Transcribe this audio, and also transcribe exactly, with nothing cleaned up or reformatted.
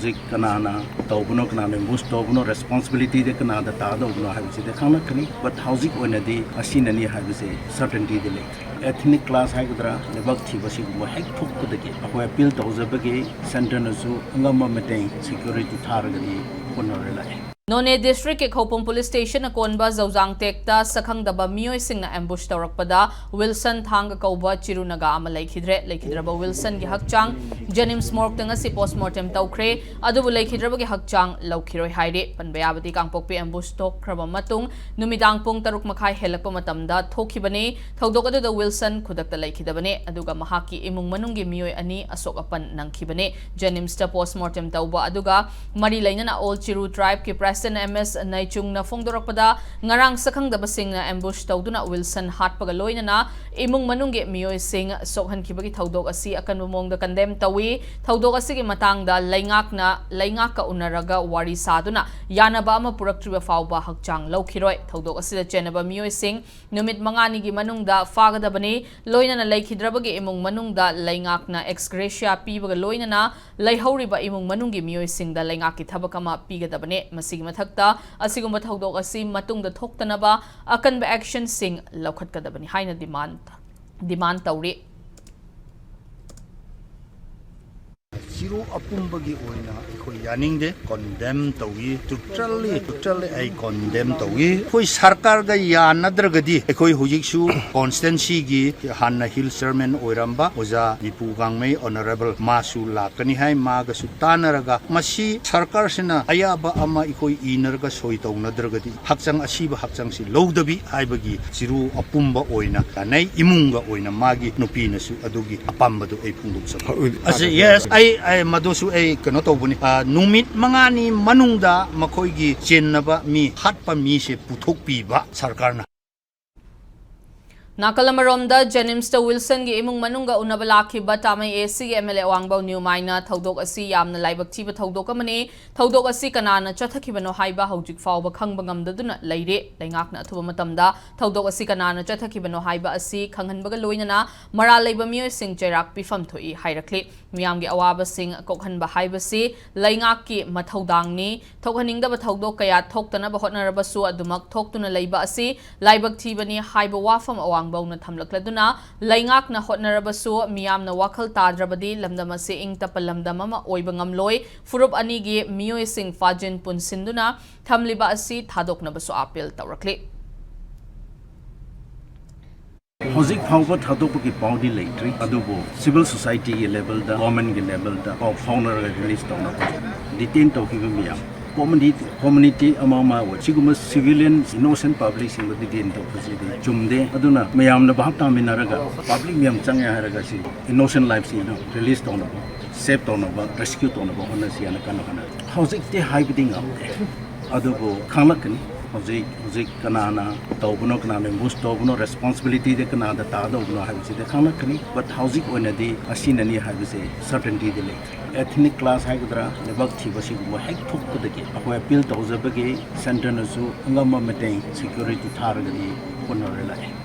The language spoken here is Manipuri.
ꯍꯧꯖꯤꯛ ꯀꯅꯥꯅ ꯇꯧꯕꯅꯣ, ꯀꯅꯥꯅ ꯑꯦꯝꯕꯨꯁ ꯇꯧꯕꯅꯣ, ꯔꯦꯁꯄꯣꯟꯁꯤꯕꯤꯂꯤꯇꯤꯗꯤ ꯀꯅꯥꯗ ꯇꯥꯗꯧꯕꯅꯣ ꯍꯥꯏꯕꯁꯤꯗꯤ ꯈꯪꯂꯛꯀꯅꯤ꯫ ꯕꯠ ꯍꯧꯖꯤꯛ ꯑꯣꯏꯅꯗꯤ ꯑꯁꯤꯅꯅꯤ ꯍꯥꯏꯕꯁꯦ ꯁꯔꯇꯦꯟꯇꯤꯗꯤ ꯂꯩꯇ꯭ꯔꯦ꯫ ꯑꯦꯊꯅꯤꯛ ꯀ꯭ꯂꯥꯁ ꯍꯥꯏꯒꯗ꯭ꯔꯥ, ꯂꯩꯕꯥꯛ ꯊꯤꯕ ꯁꯤꯒꯨꯝꯕ ꯍꯦꯛ ꯊꯣꯛꯄꯗꯒꯤ ꯑꯩꯈꯣꯏ ꯑꯄꯤꯜ ꯇꯧꯖꯕꯒꯤ ꯁꯦꯟꯇꯔꯅꯁꯨ ꯑꯉꯝꯕ ꯃꯇꯦꯡ ꯁꯦꯀ꯭ꯌꯨꯔꯤꯇꯤ ꯊꯥꯔꯒꯗꯤ ꯍꯣꯠꯅꯔ ꯂꯥꯛꯑꯦ꯫ ꯅꯣꯅꯦ ꯗꯤꯁꯇ꯭ꯔꯤꯛꯀꯤ ꯈꯧꯄꯨꯝ ꯄꯨꯂꯤꯁ ꯁ꯭ꯇꯦꯁꯟ ꯑꯀꯣꯟꯕ ꯖꯧꯖꯥꯡ ꯇꯦꯛꯇ ꯁꯛꯈꯪꯗꯕ ꯃꯤꯑꯣꯏꯁꯤꯡꯅ ꯑꯦꯝꯕꯨꯁ ꯇꯧꯔꯛꯄꯗ ꯋꯤꯜꯁꯟ ꯊꯥꯡꯒ ꯀꯧꯕ ꯆꯤꯔꯨ ꯅꯥꯒꯥ ꯑꯃ ꯂꯩꯈꯤꯗ꯭ꯔꯦ꯫ ꯂꯩꯈꯤꯗ꯭ꯔꯕ ꯋꯤꯜꯁꯟꯒꯤ ꯍꯛꯆꯥꯡ ꯖꯦꯅꯤꯝꯁ ꯃꯣꯔꯒꯇ ꯉꯁꯤ ꯄꯣꯁꯃꯣꯔꯇꯦꯝ ꯇꯧꯈ꯭ꯔꯦ, ꯑꯗꯨꯕꯨ ꯂꯩꯈꯤꯗ꯭ꯔꯕꯒꯤ ꯍꯛꯆꯥꯡ ꯂꯧꯈꯤꯔꯣꯏ ꯍꯥꯏꯔꯤ꯫ ꯄꯟꯕ ꯌꯥꯕꯗꯤ, ꯀꯥꯡꯄꯣꯛꯄꯤ ꯑꯦꯝꯕꯨꯁ ꯊꯣꯛꯈ꯭ꯔꯕ ꯃꯇꯨꯡ ꯅꯨꯃꯤꯗꯥꯡ ꯄꯨꯡ ꯇꯔꯨꯛ ꯃꯈꯥꯏ ꯍꯦꯜꯂꯛꯄ ꯃꯇꯝꯗ ꯊꯣꯛꯈꯤꯕꯅꯤ꯫ ꯊꯧꯗꯣꯛ ꯑꯗꯨꯗ ꯋꯤꯜꯁꯟ ꯈꯨꯗꯛꯇ ꯂꯩꯈꯤꯗꯕꯅꯤ, ꯑꯗꯨꯒ ꯃꯍꯥꯛꯀꯤ ꯏꯃꯨꯡ ꯃꯅꯨꯡꯒꯤ ꯃꯤꯑꯣꯏ ꯑꯅꯤ ꯑꯁꯣꯛ ꯑꯄꯟ ꯅꯪꯈꯤꯕꯅꯤ꯫ ꯖꯦꯅꯤꯝꯁꯇ ꯄꯣꯁꯃꯣꯔꯇꯦꯝ ꯇꯧꯕ ꯑꯗꯨꯒ ꯃꯔꯤ ꯂꯩꯅꯅ ꯑꯣꯜ ꯆꯤꯔꯨ ꯇ꯭ꯔꯥꯏꯕꯀꯤ ꯄ꯭ꯔꯦꯁꯤꯗꯦꯟꯠ ꯑꯦꯝ ꯑꯦꯁ ꯅꯩꯆꯨꯡꯅ ꯐꯣꯡꯗꯣꯔꯛꯄꯗ, ꯉꯔꯥꯡ ꯁꯛꯈꯪꯗꯕꯁꯤꯡꯅ ꯑꯦꯝꯕꯨꯁ ꯇꯧꯗꯨꯅ ꯋꯤꯜꯁꯟ ꯍꯥꯠꯄꯒ ꯂꯣꯏꯅꯅ ꯏꯃꯨꯡ ꯃꯅꯨꯡꯒꯤ ꯃꯤꯑꯣꯏꯁꯤꯡ ꯁꯣꯛꯍꯟꯈꯤꯕꯒꯤ ꯊꯧꯗꯣꯛ ꯑꯁꯤ ꯑꯀꯟꯕ ꯃꯑꯣꯡꯗ ꯀꯟꯗꯦꯝ ꯇꯧꯏ꯫ ꯊꯧꯗꯣꯛ ꯑꯁꯤꯒꯤ ꯃꯇꯥꯡꯗ ꯂꯩꯉꯥꯛꯅ, ꯂꯩꯉꯥꯛꯀ ꯎꯅꯔꯒ ꯋꯥꯔꯤ ꯁꯥꯗꯨꯅ ꯌꯥꯅꯕ ꯑꯃ ꯄꯨꯔꯛꯇ꯭ꯔꯤꯕ ꯐꯥꯎꯕ ꯍꯛꯆꯥꯡ ꯂꯧꯈꯤꯔꯣꯏ꯫ ꯊꯧꯗꯣꯛ ꯑꯁꯤꯗ ꯆꯦꯟꯅꯕ ꯃꯤꯑꯣꯏꯁꯤꯡ ꯅꯨꯃꯤꯠ ꯃꯉꯥꯅꯤꯒꯤ ꯃꯅꯨꯡꯗ ꯐꯥꯒꯗꯕꯅꯤ꯫ ꯂꯣꯏꯅꯅ ꯂꯩꯈꯤꯗ꯭ꯔꯕꯒꯤ ꯏꯃꯨꯡ ꯃꯅꯨꯡꯗ ꯂꯩꯉꯥꯛꯅ ꯑꯦꯛꯁ ꯒ꯭ꯔꯦꯁꯤꯌꯥ ꯄꯤꯕꯒ ꯂꯣꯏꯅꯅ ꯂꯩꯍꯧꯔꯤꯕ ꯏꯃꯨꯡ ꯃꯅꯨꯡꯒꯤ ꯃꯤꯑꯣꯏꯁꯤꯡꯗ ꯂꯩꯉꯥꯛꯀꯤ ꯊꯕꯛ ꯑꯃ ꯄꯤꯒꯗꯕꯅꯤ꯫ ꯃꯁꯤꯒꯤ ꯃꯊꯛꯇ, ꯑꯁꯤꯒꯨꯝꯕ ꯊꯧꯗꯣꯛ ꯑꯁꯤ ꯃꯇꯨꯡꯗ ꯊꯣꯛꯇꯅꯕ ꯑꯀꯟꯕ ꯑꯦꯛꯁꯟꯁꯤꯡ ꯂꯧꯈꯠꯀꯗꯕꯅꯤ ꯍꯥꯏꯅ ꯗꯤꯃꯥꯟ, ꯗꯤꯃꯥꯟ ꯇꯧꯔꯤ꯫ ꯆꯤꯔꯨ ꯑꯄꯨꯝꯕꯒꯤ ꯑꯣꯏꯅ ꯑꯩꯈꯣꯏ ꯌꯥꯅꯤꯡꯗꯦ, ꯀꯣꯟꯗꯦꯝ ꯇꯧꯏ, ꯇꯣꯇꯦꯜꯂꯤ, ꯇꯣꯇꯦꯜꯂꯤ ꯑꯩ ꯀꯣꯟꯗꯦꯝ ꯇꯧꯏ꯫ ꯑꯩꯈꯣꯏ ꯁꯔꯀꯥꯔꯒ ꯌꯥꯅꯗ꯭ꯔꯒꯗꯤ ꯑꯩꯈꯣꯏ ꯍꯧꯖꯤꯛꯁꯨ ꯀꯣꯟꯁꯇꯤꯇ꯭ꯋꯦꯟꯁꯤꯒꯤ ꯍꯥꯟꯅ ꯍꯤꯜ ꯆꯤꯌꯔꯃꯦꯟ ꯑꯣꯏꯔꯝꯕ ꯑꯣꯖꯥ ꯗꯤꯄꯨ ꯒꯥꯡꯃꯩ ꯑꯣꯅꯔꯦꯕꯜ ꯃꯥꯁꯨ ꯂꯥꯛꯀꯅꯤ ꯍꯥꯏ, ꯃꯥꯒꯁꯨ ꯇꯥꯟꯅꯔꯒ ꯃꯁꯤ ꯁꯔꯀꯥꯔꯁꯤꯅ ꯑꯌꯥꯕ ꯑꯃ ꯑꯩꯈꯣꯏ ꯏꯅꯔꯒ ꯁꯣꯏ ꯇꯧꯅꯗ꯭ꯔꯒꯗꯤ ꯍꯛꯆꯥꯡ ꯑꯁꯤꯕ ꯍꯛꯆꯥꯡꯁꯤ ꯂꯧꯗꯕꯤ ꯍꯥꯏꯕꯒꯤ ꯆꯤꯔꯨ ꯑꯄꯨꯝꯕ ꯑꯣꯏꯅ ꯌꯥꯅꯩ꯫ ꯏꯃꯨꯡꯒ ꯑꯣꯏꯅ ꯃꯥꯒꯤ ꯅꯨꯄꯤꯅꯁꯨ ꯑꯗꯨꯒꯤ ꯑꯄꯥꯝꯕꯗꯨ ꯑꯩ ꯐꯣꯡꯗꯣꯛꯆꯕ꯫ ꯍꯧ-, ꯑꯁꯤ, ꯍꯧ-, yes, ꯑꯩ, ꯑꯩ ꯃꯗꯨꯁꯨ ꯑꯩ ꯀꯩꯅꯣ ꯇꯧꯕꯅꯤ꯫ ꯑ, ꯅꯨꯃꯤꯠ ꯃꯉꯥꯅꯤ ꯃꯅꯨꯡꯗ ꯃꯈꯣꯏꯒꯤ ꯆꯦꯟꯅꯕ ꯃꯤ, ꯍꯥꯠꯄ ꯃꯤꯁꯦ ꯄꯨꯊꯣꯛꯄꯤꯕ ꯁꯔꯀꯥꯔꯅ꯫ ꯅꯥꯀꯜ ꯑꯃꯔꯣꯝꯗ, ꯖꯦꯅꯤꯝꯁꯇ ꯋꯤꯜꯁꯟꯒꯤ ꯏꯃꯨꯡ ꯃꯅꯨꯡꯒ ꯎꯅꯕ ꯂꯥꯛꯈꯤꯕ ꯇꯥꯃꯩ ꯑꯦꯁꯤꯒꯤ ꯑꯦꯝ ꯑꯦꯜ ꯑꯦ ꯑꯋꯥꯡꯕꯧ ꯅ꯭ꯌꯨꯃꯥꯏꯅ ꯊꯧꯗꯣꯛ ꯑꯁꯤ ꯌꯥꯝꯅ ꯂꯥꯏꯕꯛ ꯊꯤꯕ ꯊꯧꯗꯣꯛ ꯑꯃꯅꯤ, ꯊꯧꯗꯣꯛ ꯑꯁꯤ ꯀꯅꯥꯅ ꯆꯠꯊꯈꯤꯕꯅꯣ ꯍꯥꯏꯕ ꯍꯧꯖꯤꯛ ꯐꯥꯎꯕ ꯈꯪꯕ ꯉꯝꯗꯗꯨꯅ ꯂꯩꯔꯦ꯫ ꯂꯩꯉꯥꯛꯅ ꯑꯊꯨꯕ ꯃꯇꯝꯗ ꯊꯧꯗꯣꯛ ꯑꯁꯤ ꯀꯅꯥꯅ ꯆꯠꯊꯈꯤꯕꯅꯣ ꯍꯥꯏꯕ ꯑꯁꯤ ꯈꯪꯍꯟꯕꯒ ꯂꯣꯏꯅꯅ ꯃꯔꯥꯜ ꯂꯩꯕ ꯃꯤꯑꯣꯏꯁꯤꯡ ꯆꯩꯔꯥꯛ ꯄꯤꯐꯝ ꯊꯣꯛꯏ ꯍꯥꯏꯔꯛꯂꯤ꯫ ꯃꯤꯌꯥꯝꯒꯤ ꯑꯋꯥꯕꯁꯤꯡ ꯀꯣꯛꯍꯟꯕ ꯍꯥꯏꯕꯁꯤ ꯂꯩꯉꯥꯛꯀꯤ ꯃꯊꯧꯗꯥꯡꯅꯤ꯫ ꯊꯣꯛꯍꯟꯅꯤꯡꯗꯕ ꯊꯧꯗꯣꯛ ꯀꯌꯥ ꯊꯣꯛꯇꯅꯕ ꯍꯣꯠꯅꯔꯕꯁꯨ ꯑꯗꯨꯃꯛ ꯊꯣꯛꯇꯨꯅ ꯂꯩꯕ ꯑꯁꯤ ꯂꯥꯏꯕꯛ ꯊꯤꯕꯅꯤ ꯍꯥꯏꯕ ꯋꯥꯐꯝ ꯑꯋꯥꯡꯕꯧꯅ ꯊꯝꯂꯛꯂꯗꯨꯅ, ꯂꯩꯉꯥꯛꯅ ꯍꯣꯠꯅꯔꯕꯁꯨ ꯃꯤꯌꯥꯝꯅ ꯋꯥꯈꯜ ꯇꯥꯗ꯭ꯔꯕꯗꯤ ꯂꯝꯗꯝ ꯑꯁꯤ ꯏꯪ ꯇꯞꯄ ꯂꯝꯗꯝ ꯑꯃ ꯑꯣꯏꯕ ꯉꯝꯂꯣꯏ꯫ ꯐꯨꯔꯨꯞ ꯑꯅꯤꯒꯤ ꯃꯤꯑꯣꯏꯁꯤꯡ ꯐꯥꯖꯤꯟ ꯄꯨꯟꯁꯤꯟꯗꯨꯅ ꯊꯝꯂꯤꯕ ꯑꯁꯤ ꯊꯥꯗꯣꯛꯅꯕꯁꯨ ꯑꯥꯄꯤꯜ ꯇꯧꯔꯛꯂꯤ꯫ ꯍꯧꯖꯤꯛ ꯐꯥꯎꯕ ꯊꯥꯗꯣꯛꯄꯒꯤ ꯄꯥꯎꯗꯤ ꯂꯩꯇ꯭ꯔꯤ, ꯑꯗꯨꯕꯨ ꯁꯤꯚꯤꯜ ꯁꯣꯁꯥꯏꯇꯤꯒꯤ ꯂꯦꯚꯦꯜꯗ, ꯒꯣꯔꯃꯦꯟꯒꯤ ꯂꯦꯚꯦꯜꯗ ꯄꯥꯎ ꯐꯥꯎꯅꯔꯒ ꯔꯤꯂꯤꯁ ꯇꯧꯅꯕ, ꯗꯤꯇꯦꯟ ꯇꯧꯈꯤꯕ ꯃꯌꯥꯝ ꯀꯣꯃꯨꯅꯤꯇꯤ ꯀꯣꯃꯨꯅꯤꯇꯤ ꯑꯃ ꯑꯃ ꯑꯣꯏ, ꯁꯤꯒꯨꯝꯕ ꯁꯤꯚꯤꯂꯤꯌꯟ ꯏꯅꯣꯁꯦꯟ ꯄꯕ꯭ꯂꯤꯛꯁꯤꯡꯕꯨ ꯗꯤꯇꯦꯟ ꯇꯧꯕꯁꯤꯗꯤ ꯆꯨꯝꯗꯦ꯫ ꯑꯗꯨꯅ ꯃꯌꯥꯝꯅ ꯚꯥꯞ ꯇꯥꯃꯤꯟꯅꯔꯒ ꯄꯕ꯭ꯂꯤꯛ ꯃꯌꯥꯝ ꯆꯪꯉꯦ ꯍꯥꯏꯔꯒ ꯁꯤ ꯏꯅꯣꯁꯦꯟ ꯂꯥꯏꯐꯁꯤꯡꯗꯨ ꯔꯤꯂꯤꯁ ꯇꯧꯅꯕ, ꯁꯦꯚ ꯇꯧꯅꯕ, ꯔꯦꯁꯀ꯭ꯌꯨ ꯇꯧꯅꯕ ꯍꯣꯠꯅꯁꯤ ꯍꯥꯏꯅ ꯀꯟꯅ ꯍꯣꯠꯅꯔꯤ꯫ ꯍꯧꯖꯤꯛꯇꯤ ꯍꯥꯏꯕꯗꯤ ꯉꯝꯗꯦ, ꯑꯗꯨꯕꯨ ꯈꯪꯂꯛꯀꯅꯤ꯫ ꯍꯧꯖꯤꯛ ꯍꯧꯖꯤꯛ ꯀꯅꯥꯅ ꯇꯧꯕꯅꯣ, ꯀꯅꯥꯅ ꯏꯝꯕꯨꯁ ꯇꯧꯕꯅꯣ, ꯔꯦꯁꯄꯣꯟꯁꯤꯕꯤꯂꯤꯇꯤꯗꯤ ꯀꯅꯥꯗ ꯇꯥꯗꯧꯕꯅꯣ ꯍꯥꯏꯕꯁꯤꯗꯤ ꯈꯪꯂꯛꯀꯅꯤ꯫ ꯕꯠ ꯍꯧꯖꯤꯛ ꯑꯣꯏꯅꯗꯤ ꯑꯁꯤꯅꯅꯤ ꯍꯥꯏꯕꯁꯦ ꯁꯔꯇꯦꯟꯇꯤꯗꯤ ꯂꯩꯇ꯭ꯔꯦ꯫ ꯑꯦꯊꯅꯤꯛ ꯀ꯭ꯂꯥꯁ ꯍꯥꯏꯒꯗ꯭ꯔꯥ, ꯂꯩꯕꯥꯛ ꯊꯤꯕ ꯁꯤꯒꯨꯝꯕ ꯍꯦꯛ ꯊꯣꯛꯄꯗꯒꯤ ꯑꯩꯈꯣꯏ ꯑꯄꯤꯜ ꯇꯧꯖꯕꯒꯤ ꯁꯦꯟꯇꯔꯅꯁꯨ ꯑꯉꯝꯕ ꯃꯇꯦꯡ ꯁꯦꯀ꯭ꯌꯨꯔꯤꯇꯤ ꯊꯥꯔꯒꯗꯤ ꯍꯣꯠꯅꯔ ꯂꯥꯛꯑꯦ꯫